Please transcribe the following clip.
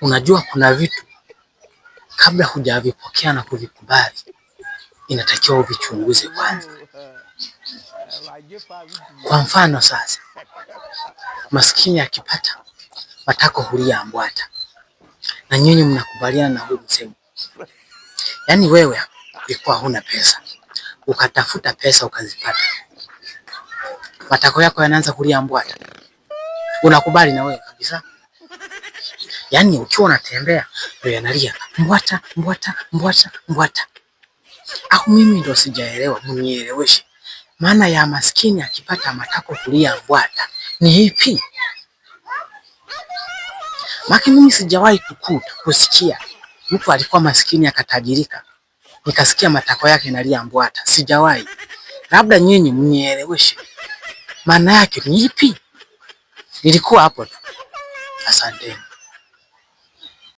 Unajua kuna vitu kabla hujavipokea na kuvikubali inatakiwa uvichunguze kwanza. Kwa mfano sasa, maskini akipata matako hulia mbwata, na nyinyi mnakubaliana na huu msemo. Yaani wewe ulikuwa huna pesa, ukatafuta pesa ukazipata, matako yako yanaanza kulia mbwata, unakubali na wewe kabisa. Yaani ukiwa unatembea ndio yanalia mbwata mbwata mbwata mbwata. Au mimi ndo sijaelewa, mnieleweshe. Maana ya maskini akipata matako kulia mbwata ni ipi? Maki mimi sijawahi kukuta kusikia mtu alikuwa maskini akatajirika nikasikia matako yake nalia mbwata, sijawahi. Labda nyinyi mnieleweshe maana yake ni ipi? Nilikuwa hapo tu. Asanteni.